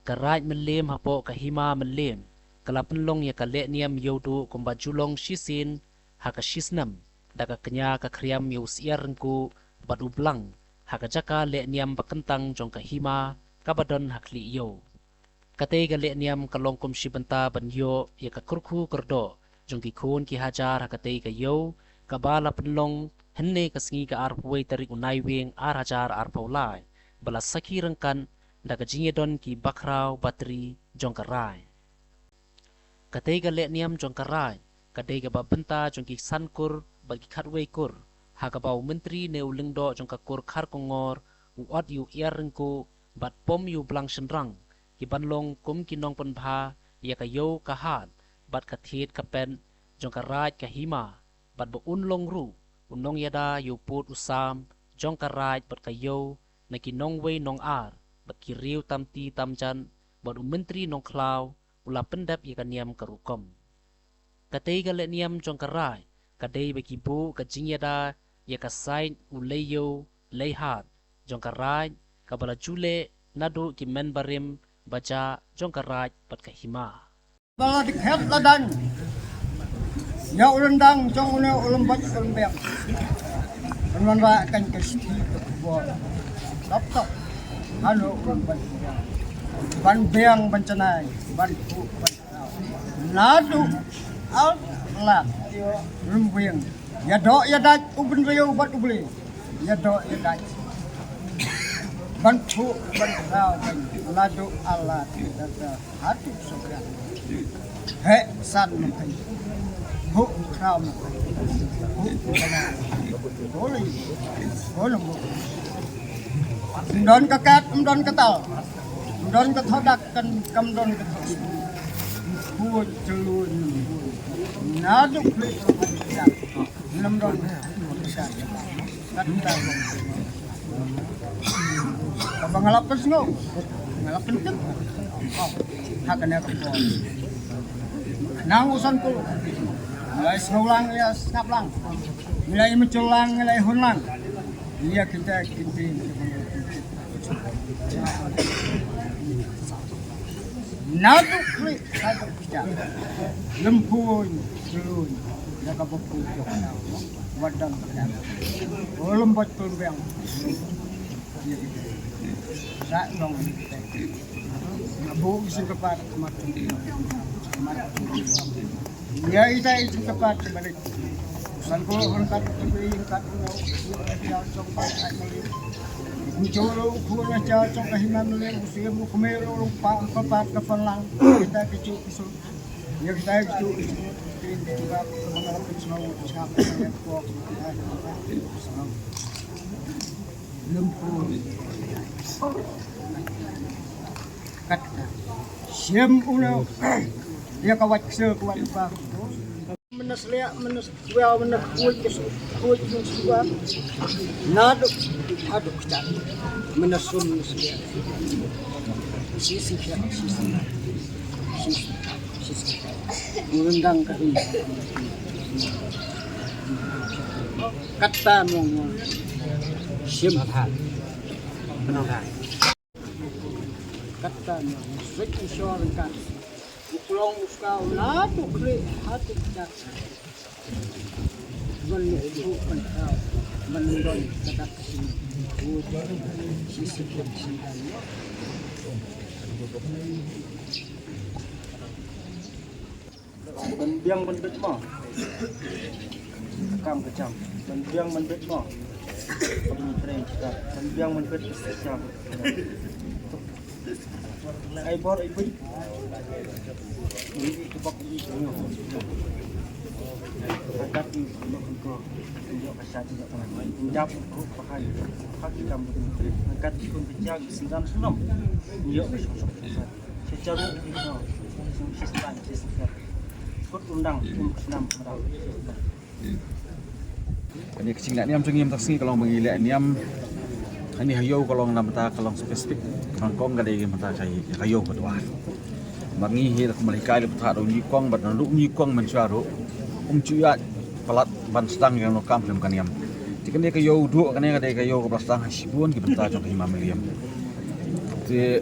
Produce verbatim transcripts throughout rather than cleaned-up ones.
Ka Raid Mylliem hapoh ka Hima Mylliem ka la pynlong ïa ka lehniam ïewduh kumba ju long shisien ha ka shisnem da ka kñia ka khriam ïa u Syiar Ryngkuh bad u Blang ha ka jaka lehniam ba kyntang jong ka hima kaba don ha Khlieh Ïew. Katei ka lehniam ka long kum shi bynta ban ïoh ïa ka kyrkhu kyrdoh jong ki khun ki hajar ha katei ka ïew kaba la pynlong hynne ka sngi ka arphew wei tarik u Naiwieng ar hajar arphew lai ba la sakhi ryngkat da ka jingïadon ki bakhraw batri jong ka raid. Katei ka lehniam jong ka raid ka dei kaba bynta jong ki san kur bad ki khatwei kur ha kaba u Myntri ne u Lyngdoh jong ka kur Kharkongor u ot ïa u Syiar Ryngkuh bad pom ïa u Blang Shynrang ki ban long kum ki nongpynbha ïa ka ïew ka hat bad ka thied ka pet jong ka raid ka hima bad ba un long ruh u nongïada ïa u pud u sam jong ka raid bad ka ïew na ki nongwei nongar bad ki riew tam ti tam jan bad u Myntri Nongkhlaw u la pyndep ïa ka niam ka rukom. Katei ka lehniam jong ka raid ka dei ba ki buh ka jingïada ïa ka sait u lei ïew lei hat jong ka raid kaba la ju leh naduh ki men barim ba jah jong ka raid bad ka hima. Ba la dkhot la dang ïa u ryndang jong une u Lymbot Pynbiang. Ban wanrah kan ka shithi ka khubor. Tap tap. Hano u Lymbot Pynbiang ban biang ban janai ban phuh ban khraw. Naduh Al Lad Lymwieng. Ïadoh ïadait u bynriew bad u Blei. Ïadoh ïadait ban phuh ban khraw ban naduh Al Lad. Haduh Songkran. Heh san mapei. Phuh khraw mapei. Phuh khraw. Boli. Boli. Ym don ka kat, ym don ka tal. Ym don ka thoh dak, kan kam don ka thoh. Phuh chelun. Naduh Khlieh. Ym don ka kat. Kaba nga la pynsngew, nga la pyntip. Ha kane ka por. Nang u Sanku. Ngi la ïasngew lang, ngi la ïasngap lang. Ngi la ïamynjur lang, ngi la ïahun lang. Ïa kita kita. Naduh Khlieh haduh Kjat. Lymphun, Jlun, ïa ka bapu jong ka. Wat don ka. O Lymbot Pynbiang. Sa long. Nga buh ki jingkyrpad mat. Mat. Ïa ita i jingkyrpad ka balik. San ko ryngkat ka bri ryngkat ka bri. Ïa jong ka ai mali. Ku jong lo ku na ïa jong ka hima mali. Ku siem ku kmie lo lo pa pa pa ka phan lang. Kita ki ju ki su. Ïa kita ki ju ki su. Ki ju ka ka mangal ki su. Ki su ka ko. Lem ko. Kat. Siem u lo. Ïa ka wat se ka wat pa. Mena sliak, mena sliak, mena kuit, kuit, mena sliak. Naduh, naduh kita. Mena sum, mena sliak. Sisi, sisi, sisi. Sisi, sisi. Mengundang ke ini. Kata mong, mong. Simpan. Penang. Kata mong. Sik isor kan. Uklong uska ulatu klik hatu kita. Ban itu kan kau. Ban don kata sini. Sisi sini. Ban biang ban bet mo. Kam ka jam. Ban biang ban bet mo. Ban biang ban bet ka jam. Ai bor ai pui. Ini itu bak ini. Angkat ni, ini ko. Ini ka sa ni. Jap ko pakai. Pakai kam. Angkat ni kun pecah singgan senam. Ini ka sok sok. Secara itu, sistem, sistem. Kut undang, um, senam, undang. Kane ka jingleh niam jong ngi mynta ka sngi ka long ba ngi leh niam. Kane ha ïew ka long na mynta ka long specific. Ka long kong ka dei mynta ka ïew ka dwar. Ba ngi hi da ka Malaikai leh mynta da u nyngkong bad na u nyngkong mynshuwa ruh. Um ju ïa palat ban sdang ïa ka kam khlem ka niam. Te kane ka ïew duh kane ka dei ka ïew kaba la sdang ha shibun ki bynta jong ka hima Mylliem. Te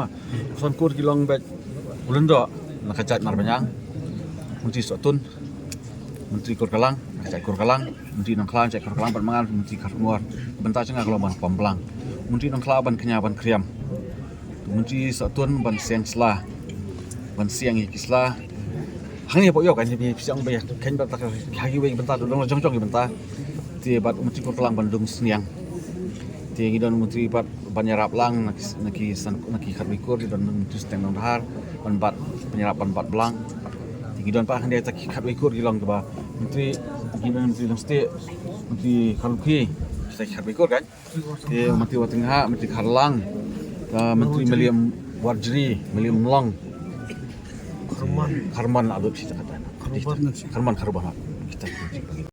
ma. San kur ki long bad u lyngdoh na ka jaid Marbaniang. Myntri Sohtun, Myntri Kurkalang na ka jaid Kurkalang, Myntri Nongkhlaw na ka jaid Kurkalang, bad ma nga Myntri Kharkongor. Bynta jong nga ka long ban pom blang. Myntri Nongkhlaw ban kñia ban kriam. Myntri Sohtun ban siang sla, ban siang ïa ki sla. Hangne hapoh ïew kan, phi siang ba ïa khein bad ta ka ha kiwei ki bynta, don la jong jong ki bynta. Te bad Myntri Kurkalang ban dung sniang. Te ngi don Myntri pat ban ïarap lang na ki, na ki san, na ki khatwei kur, ngi don Myntri Suteng Nongdhar ban bat, ban ïarap ban bat blang. Te ngi don pat hangne ta ki khatwei kur ki long kiba Myntri, ngi don Myntri Longstieh, Myntri Kharlukhi, ta ki khatwei kur kan. Te Myntri Watengha, Myntri Kharlang, ah, Myntri Meliam Warjri, Meliam Mlong. Kharman. Kharman la lut kita kata. Kharman, Kharban. Kita.